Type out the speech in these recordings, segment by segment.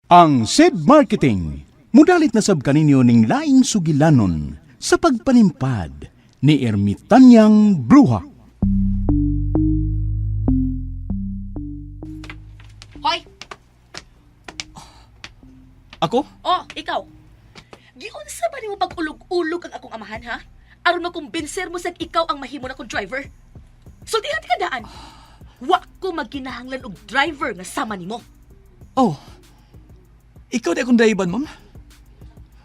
Ang SED Marketing, mudalit na sab kaninyo ning laing sugilanon sa pagpanimpad ni Ermitanyang Bruha. Hoy! Ako? Oh, ikaw. Giunsa ba nimo pag-ulog-ulog ang akong amahan, ha? Aron makumbinser mo sag ikaw ang mahimo na kong driver. Sultihan ka daan. Wa ko magkinahanglan og driver nga sama nimo. Oh. Ikaw di akong driver, ma'am.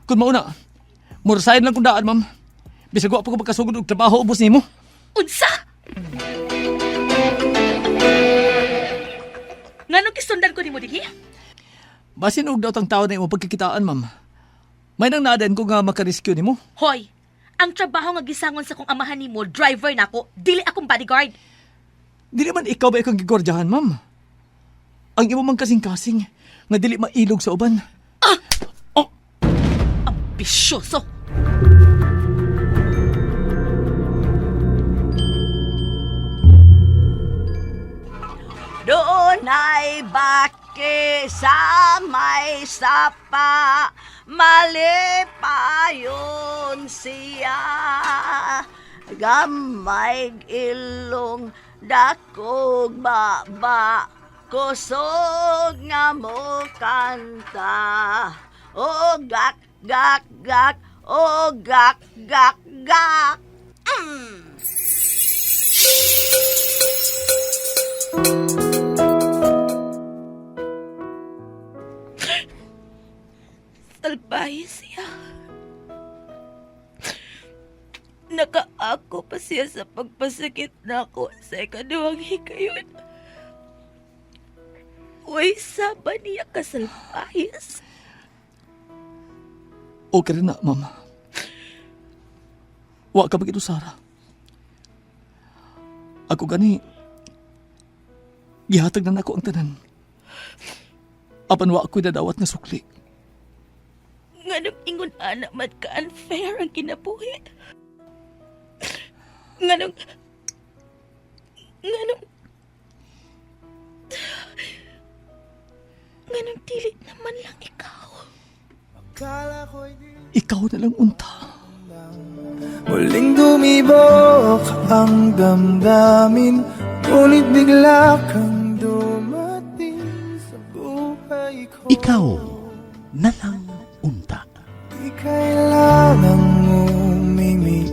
Kung mauna, murasahin lang kong daan, ma'am. Bisag wa pa ko pagkasugod og trabaho ubos nimo. Unsa? Nganong gisundan ko nimo dinhi? Basin og daot ang tao na imo pagkakitaan, ma'am. May nang naadan ko nga makarescue nimo. Hoy, ang trabaho nga gisangon sa kong amahan nimo, driver nako, dili akong bodyguard. Dili man ikaw ba ikang gigordyahan, ma'am? Ang imo mang kasing-kasing nga dili mailog sa uban. Oh, Ambisyoso. Doon ay baki sa may sapa, malipayon siya. Gamay ilong dakog baba, kusog nga mo kanta. O gak, gak, gak, o gak, gak, gak. Salbahe siya. Nakaako pa siya sa pagpasakit nako sa ikaduhang hikayon. Uy, saba niya kasalbahis. Okay rin na, ma'am. Wa ka bagito, Sara. Ako gani, gihatag na nako ang tanan. Apan wa ako'y dadawat nga sukli. Nganong ingon ana man ka unfair ang kinabuhi. Nganong nganong nganong dili naman lang ikaw. Ikaw na lang unta. Muling tumibok ang damdamin, ngunit bigla kang dumating sa buhay ko. Ikaw na lang unta. Di kailangang umimik,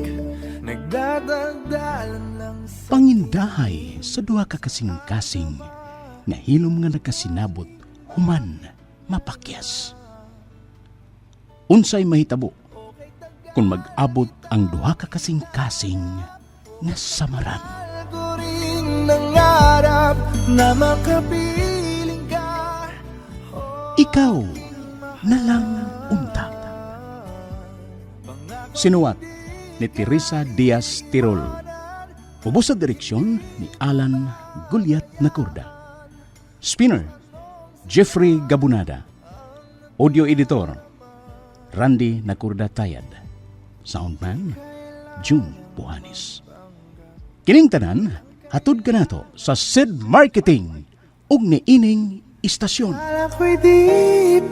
nagdadaldalan lang sa Pangindahay sa duha ka kasing-kasing nga hilom nga nagkasinabot human mapakyas. Unsay mahitabo kung mag-abot ang duha ka kasing-kasing nga samaran. ko rin nangarap na makapiling ka. Ikaw na lang unta. Sinuwat ni Teresa Diaz Tirol. Ubos sa direksyon ni Alan Gulyat Nakurda. Spinner, Jeffrey Gabunada. Audio editor, Randy Nakurda Tayad. Soundman, June Buhanis. Kining tanan, hatod kanato sa Sid Marketing ug niining istasyon. Akala ko'y di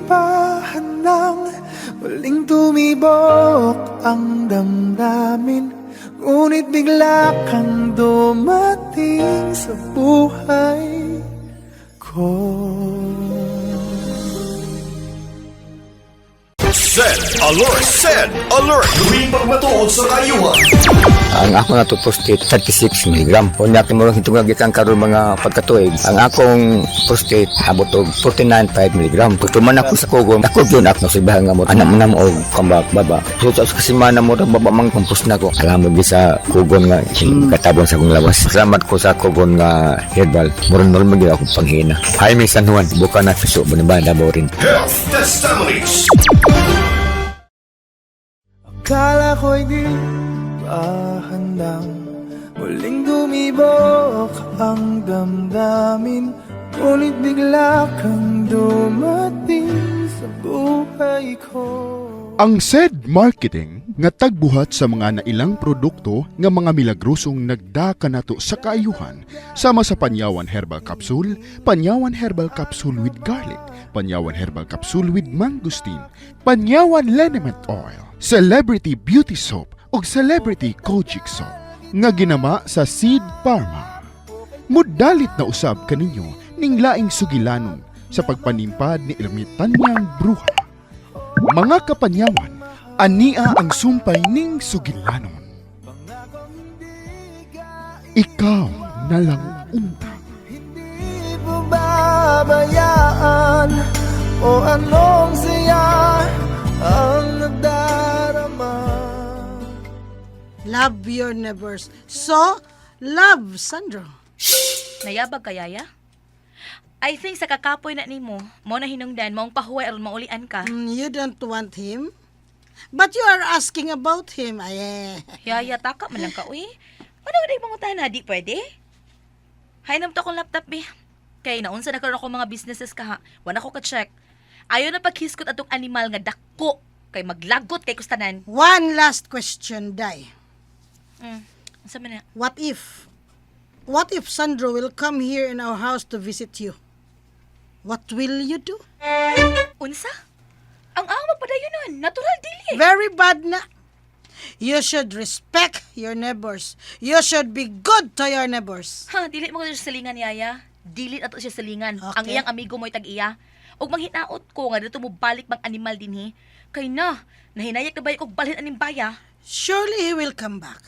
pa handang muling tumibok ang damdamin, ngunit bigla kang dumating sa buhay ko. Send alert! Send alert! Tuwing pagmatuod sa kayuhan. Ang ako na to prostate 36 mg. Unya kay murag hitungag gikan karon mga pagkatuig. Ang akong prostate abot og 49.5 mg. Tuman ako sa kugon, ako gyud ako sa nga mo anak mo na mo og kambak baba. So sa kasimana mo ra baba mang kumpos na ko. Alam mo gi sa kugon nga katabon sa akong lawas. Salamat ko sa kugon nga herbal. Murag man gyud akong panghina. Jaime San Juan, buka na piso ba Davao rin. Health Testimonies. Akala ko'y di pa handang muling tumibok ang damdamin, ngunit bigla kang dumating sa buhay ko. Ang said marketing Nga tagbuhat sa mga nailang produkto nga mga milagrosong nagdaka nato sa kaayuhan sama sa Panyawan Herbal Capsule, Panyawan Herbal Capsule with Garlic, Panyawan Herbal Capsule with Mangosteen, Panyawan Liniment Oil, Celebrity Beauty Soap ug Celebrity Kojic Soap nga ginama sa Seed Pharma. Mudalit na usab kaninyo ning laing sugilanon sa pagpanimpad ni Ermitanyang Bruha. Mga kapanyawan, ania ang sumpay ning sugilanon. Ikaw na lang unta. Hindi pababayaan o anong saya ang nadarama. Love your neighbors. So, love Sandro. Nayabag ka, Yaya? I think sa kakapoy na nimo, mo na hinungdan, maong pahuway aron maulian ka. You don't want him? But you are asking about him. Ay, eh. Yaya, taka man lang ka, uy. Ano ka mangutana, di pwede? Hainam to akong laptop, be. Kay naunsa na karon ako mga businesses ka, ha. Wala ko ka-check. Ayaw na paghiskot atong animal nga dako kay maglagot kay kustanan. One last question, Day. Unsa man na? What if? What if Sandro will come here in our house to visit you? What will you do? Unsa? Ang amo padayon nun, natural dili. Very bad na. You should respect your neighbors. You should be good to your neighbors. Ha, dili mo siya salingan, Yaya. Dili na to siya salingan. Okay. Ang iyang amigo mo'y tag-iya. Ug manghinaot ko nga dito mo balik mang animal dinhi. Kay na, nahinayak na ba og balhin aning baya? Surely he will come back.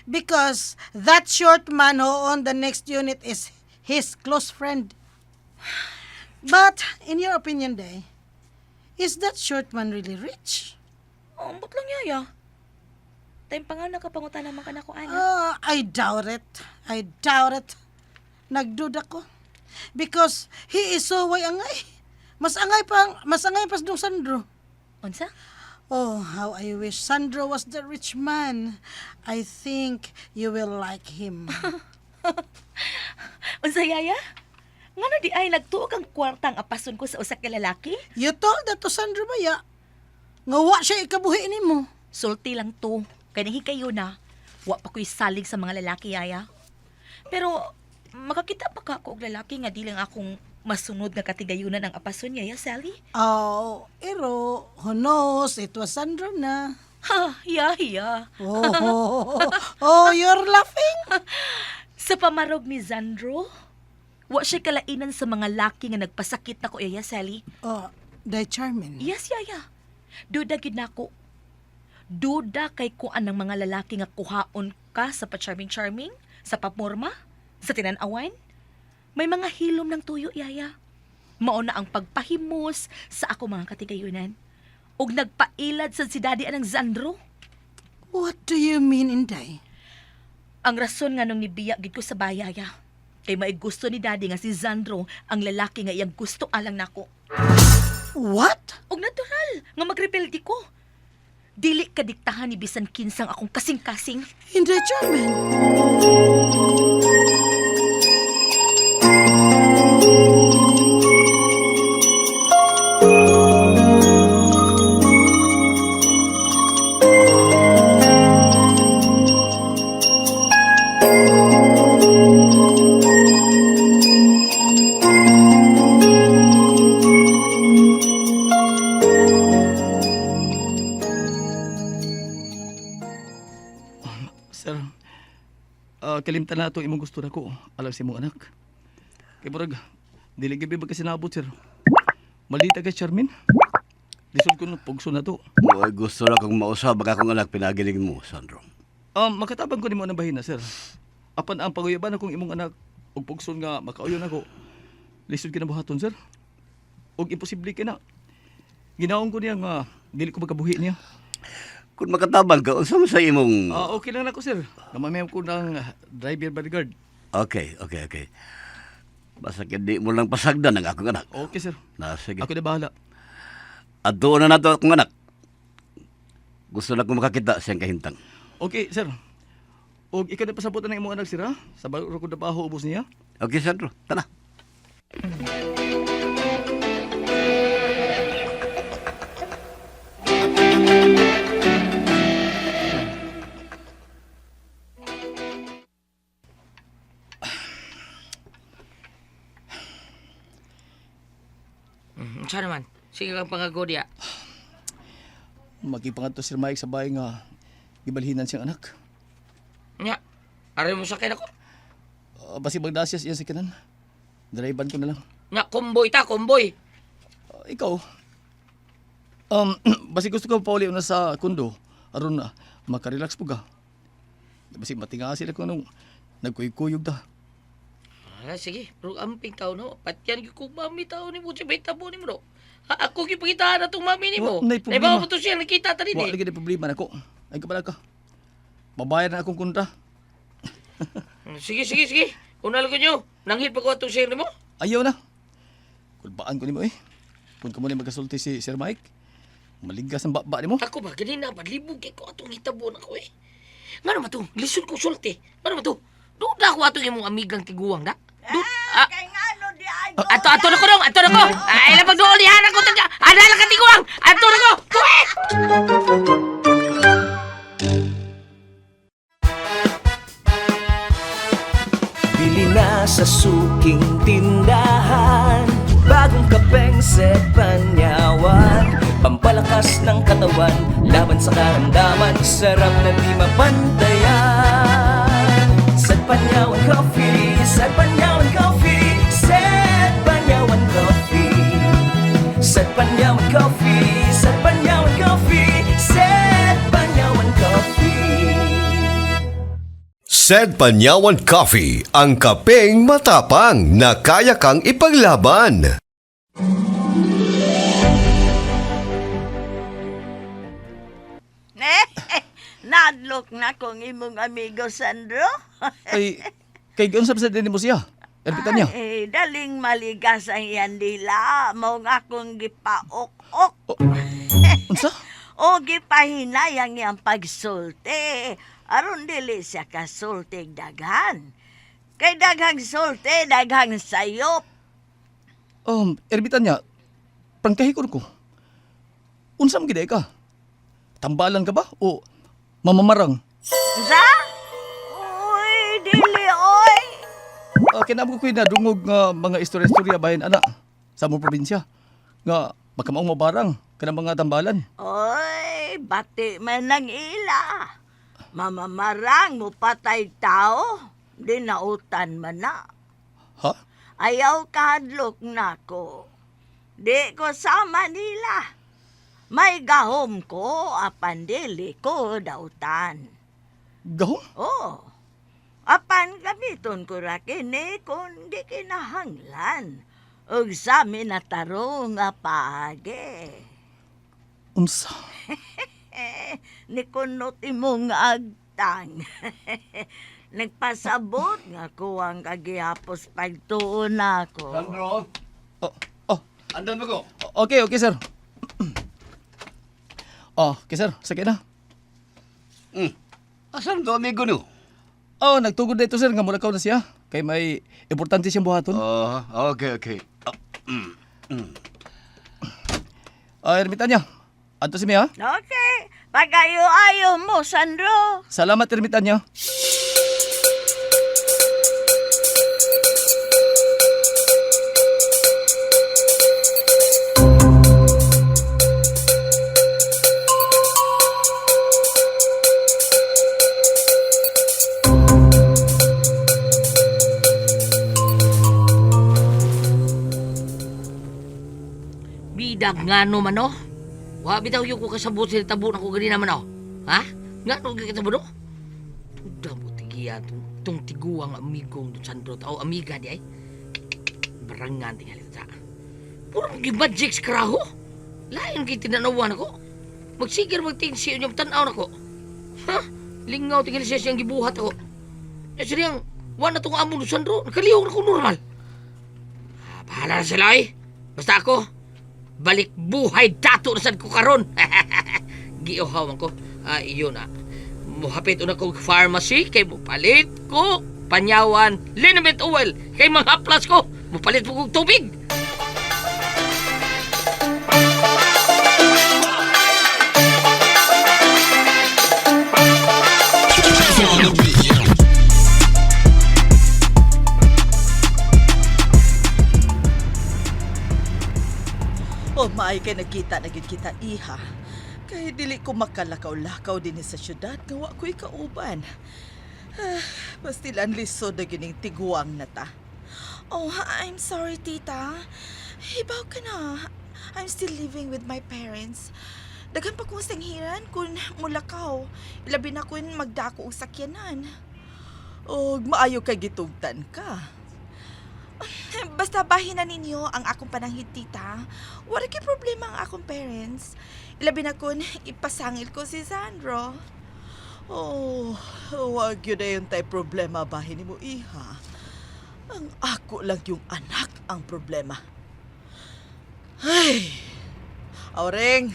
Because that short man who owned the next unit is his close friend. But, in your opinion, Day, is that short man really rich? Oh, ambot lang, Yaya. Time pa nga nakapangutan naman ka na ko, ana. Ah, I doubt it. I doubt it. Nagduda ko. Because he is so way angay. Mas angay pa sa Sandro. Unsa? Oh, how I wish Sandro was the rich man. I think you will like him. Unsa, Yaya? Ngano di ay nagtuo kang kwarta ang apason ko sa usa ka lalaki? You told that to Sandro baya. Nga wa siya ikabuhi nimo. Sulti lang to. Kay kayo na. Wa pa ko'y salig sa mga lalaki, Yaya. Pero makakita pa ka ako og lalaki nga di lang akong masunod nga katigayunan ang apason, Yaya Sally. Oh, ero, who knows, it was Sandro na. Ha, Yaya. Oh, oh, you're laughing? Sa pamarog ni Zandro, wa siya kalainan sa mga laki nga nagpasakit nako, Yaya Sally. Oh, the charming. Yes, Yaya. Duda gid nako. Duda kay kuan ng mga lalaki nga kuhaon ka sa pa-charming-charming, sa papurma, sa tinanawan. May mga hilom ng tuyo, Yaya. Mao na ang pagpahimos sa ako mga katigayunan. Ug nagpailad sa si Daddy anang Zandro. What do you mean, Inday? Ang rason nga nung nibiya gid ko sa bayaya. Kay maigusto ni Daddy nga si Zandro ang lalaki nga iyang gusto alang nako. What? Og natural nga magrebelde ko. Dili ka diktahan ni bisan kinsang akong kasing-kasing. Inday Charmaine. Sir, kalimtan na ito imong gusto nako alang sa imong anak. Kay murag, dili gabi ba kasi naabot, sir? Malita ka, Charmin. Lisod ko na pugso na to. Mo'y gusto na kong mausab ang akong anak pinagiling mo, Sandro. Makatabang ko nimo ng bahina, sir. Apan ang panguyaban akong imong anak ug pugson nga makauyon ako. Lisod kinabuhaton, sir. Ug imposible kay na. Ginaon ko niya nga dili ko makabuhi niya. Kung makatabang ka, unsa man sa imong... Okay lang nako, sir. Namamayam ko ng driver bodyguard. Okay, okay, okay. Basta hindi mo lang pasagdan ang akong anak. Okay, sir. Na, sige. Ako na bahala. At doon na nato akong anak. Gusto na kong makakita siyang kahintang. Okay, sir. Og ikaw na pasabutan ng imong anak, sir, ha? Sa bago ko trabaho ubos niya. Okay, Sandro. Tara. Unsa naman? Sige kang pangagod ya. Makipangadto Sir Mike sa bahay nga gibalhinan siyang anak. Nya. Aray mo sakay nako. Basi magdasias iya sa kanan. Drivean ko na lang. Nya kumboy ta, kumboy. Ikaw, basi gusto ko pauli na sa kundo. Aron na, makarelax po ka. Basi matinga sila kung anong nagkuyog-kuyog ta. Ah, sige, pero amping tao no. Patyan gyud ko mami tao ni mo si tabo ni mo no. Ha, ako gyud pangitaan na tong mami nimo. Wa, nay problema. Naibaw mo to siya nakita ta din Wa eh. lagi na problema nako. Ay kabala ka. Babayad na akong kontra. Sige, sige, sige. Una lang nyo. Nanghit pa ko atong share nimo. Ayaw na. Kulbaan ko nimo eh. Kung ka mo ni magkasulti si Sir Mike, maligas ang baba nimo. Ako ba ganina ba libog kay ko atong hitabo nako eh. Ngano man to? Lisod ko sulti. Ngano man to? Duda ko atong imong amigang tiguang da. Ah, Kay ngano di ay ato ato na ko dong, ato na ko. Ay la pagduol diha na ko taga. Ana lang ka tiguang. Ato na ko. Tuwe. Bili na sa suking tindahan. Bagong kapeng Panyawan, pampalakas ng katawan, laban sa karamdaman. Sarap na di mapantayan. Sa Panyawan Coffee, sa Panyawan Coffee, sa Panyawan Coffee. Sa Panyawan Coffee, sa Panyawan Coffee, sa Panyawan Coffee. Said Panyawan Coffee, ang kapeng matapang na kaya kang ipaglaban. Eh, nadlok na kong imong amigo Sandro. Ay, kay giunsa pa sa din mo siya? Erpitan niya. Ay, daling maligas ang iyan dila. Mao nga akong gipaok-ok. Unsa? O gipahinay ang iyang pagsulti. Aron dili siya kasulti daghan. Kay daghang sulti, daghang sayop. Erbitan niya, prangkahikon ko. Unsa man gid ka? Tambalan ka ba o mamamarang? Sa? Uy, dili oy. Kinabot ko'y nadungog nga mga istorya-istorya bahin ana sa among probinsya nga makamaong mabarang kanang mga tambalan. Oy, bati man ng ila. Mamamarang mo patay tao, dinautan man na. Ha? Ayaw kahadlok na ko. Di ko sama nila. May gahom ko, apan dili ko dautan. Gahom? Oh, apan gamiton ko ra kini kung di kinahanglan. Ug sa minatarong nga paagi. Unsa? Eh, ni kunot imong agtang. Nagpasabot nga ko ang kagihapos pagtuon nako. Sandro, Oh, oh, andan ba ko? okay, okay sir. Oh, okay sir, sige na. Hmm. Asan to amigo no? Oh, nagtugod na ito sir nga mulakaw na siya. Kay may importante siyang buhaton. Oh, okay, okay. Ah, Ah, ermitan niya. Adto si Mia. Okay, pag-ayo-ayo mo, Sandro. Salamat ermitan niya. Bidag ngano man no? Wa bitaw yung ko kasabot sa tabo na ko ganina man no. Ha? Ngano gyud kasabot no? Tuda mo tigiya tong, tong tiguang amigong don Sandro tao amiga di ay. Barangan tingali ta. Puro gyud magic sa karaho. Lain kay tinanawan ako. Magsigir magtingsi unyong tan-aw nako. Ha? Lingaw tingali siya siyang gibuhat ako. Eh siyang wa na tong amo don Sandro. Nakalihok na ko normal. Ah, bahala na sila eh. Basta ako, balik buhay dato na sad ko karon. Giuhaw man ko. Ah, iyon na. Muhapit una kog pharmacy kay mupalit ko panyawan liniment oil kay mga haplas ko. Mupalit po kog tubig. Maay kay nagkita na gyud kita iha. Kay dili ko makalakaw-lakaw din sa syudad nga wa ko'y kauban. Ah, pastilan lisod na gining tiguang na ta. Oh, I'm sorry, tita. Hibaw ka na. I'm still living with my parents. Daghan pa kong sanghiran kung mulakaw. Ilabi na kun magdako og sakyanan. Og maayo kay gitugtan ka. Basta bahin na ninyo ang akong pananghid, tita. Wala kay problema ang akong parents. Ilabi na kun ipasangil ko si Sandro. Oh, wag yun na yun tay problema bahin nimo iha. Ang ako lang yung anak ang problema. Ay, Auring,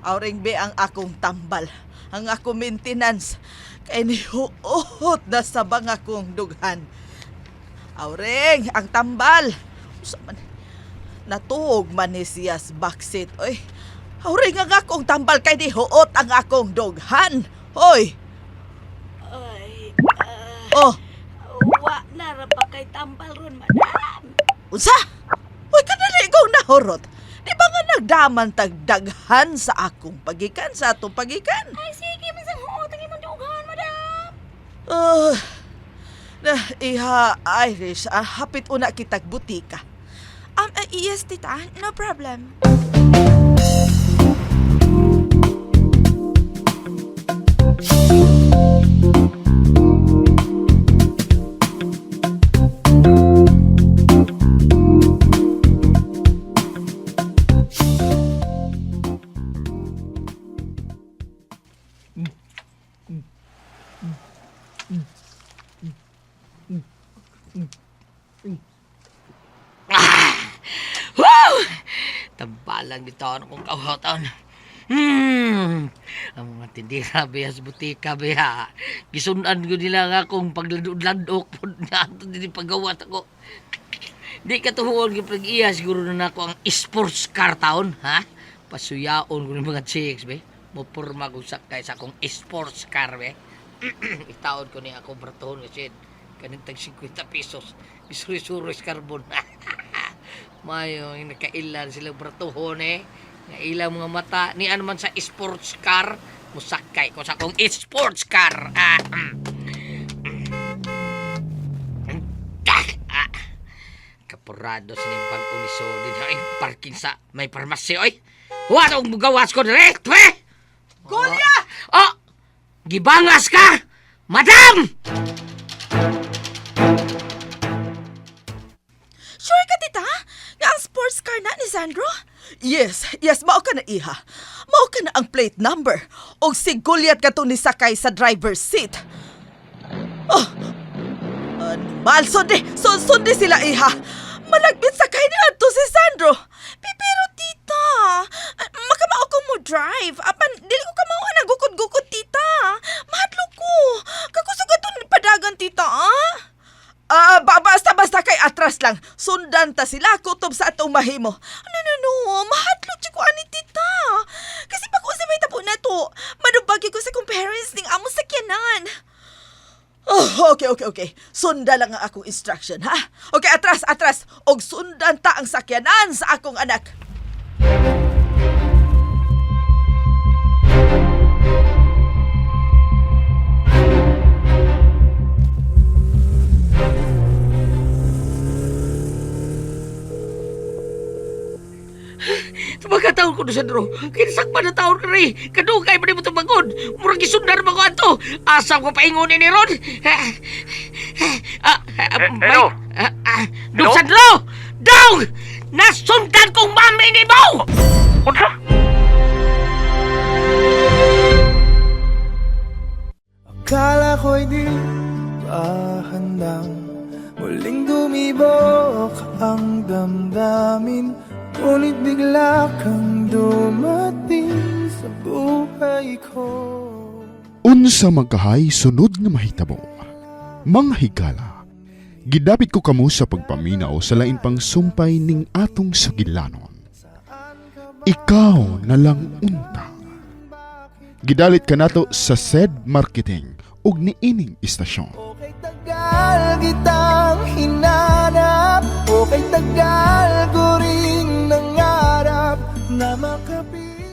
Auring be ang akong tambal, ang akong maintenance. Kay nihuot na sa bang akong dughan. Auring, ang tambal. Usa man, natuog man ni siya sa backseat. Oy, Auring ang akong tambal kay nihuot ang akong dughan. Hoy, Ay, oh, wa na ra pa kay tambal ron, madam. Unsa? Uy, kadali kong nahurot. Di ba nga nagdaman tagdaghan sa akong pagikan, sa atong pagikan? Ay, sige, masang huot ang imong dughan, madam. Uh, na, iha, Irish, hapit una kitag butika. Yes, tita. No problem. Woo! Tambalang bitaw akong kauhatan. Ang mga tindira biya sa butika biya. Gisunan ko nila nga akong paglandok po na ato din paggawas ako. Di katuhuon gyud pag-iya siguro na nako ang sports car taon, ha? Pasuyaon ko ng mga chicks, be. Mupurma kong sakay sa akong sports car, be. Itaon ko ni ako bratohon kasi kaning tag 50 pesos. Isuri-suri sa carbon. Mayo, nakailan sila bratohon eh. Nailang mga mata. Ni ano man sa sports car, musakay ko sa akong sports car. Ah, mm. Mm. Ah, ah. Kapurado sa niyang pag-uniso din ay parking sa may parmasyo oy. Huwag akong mugawas ko dire, pre! Golya! Oh! Gibangas ka! Madam! Sure ka, tita? Nga ang sports car na ni Sandro? Yes, yes, mao ka na iha. Mao ka na ang plate number. Og si Goliath ka to ni sakay sa driver's seat. Oh, animal, sundi, sundi sila iha. Malagbit sakay ni adto si Sandro. Pero tita, makamao ko mo drive. Apan dili ko kamao na gukod-gukod tita. Mahadlok ko. Kakusog ato padagan tita, ah? Ah, basta basta kay atras lang. Sundan ta sila kutob sa atong mahimo. No, no, no. Mahadlok jud ko ani tita. Kasi pag unsa may tabo na to, madubagi ko sa kong parents ning among sakyanan. Oh, okay, okay, okay. Sundan lang ang akong instruction, ha? Okay, atras, atras. Og sundan ta ang sakyanan sa akong anak. Tumagataon ko na Sandro. Kinasakpan na taon ka rin. Kadugay pa ni mo tumagod. Murag gisundar ba ko ato? Asa ko paingon ni Ron? Hello? Dong Sandro! Dong! Nasundan kong mami ni mo! Unsa? Akala ko'y di pa handang muling dumibok ang damdamin. Ngunit bigla kang dumating sa buhay ko. Unsa magkahay sunod nga mahitabo. Mga higala, gidapit ko kamo sa pagpaminaw sa lain pang sumpay ning atong sugilanon. Ikaw na lang unta. Gidalit kanato sa said marketing ug niining istasyon. Okay tagal kitang hinanap. Okay tagal ko rin nangarap. Na makapit.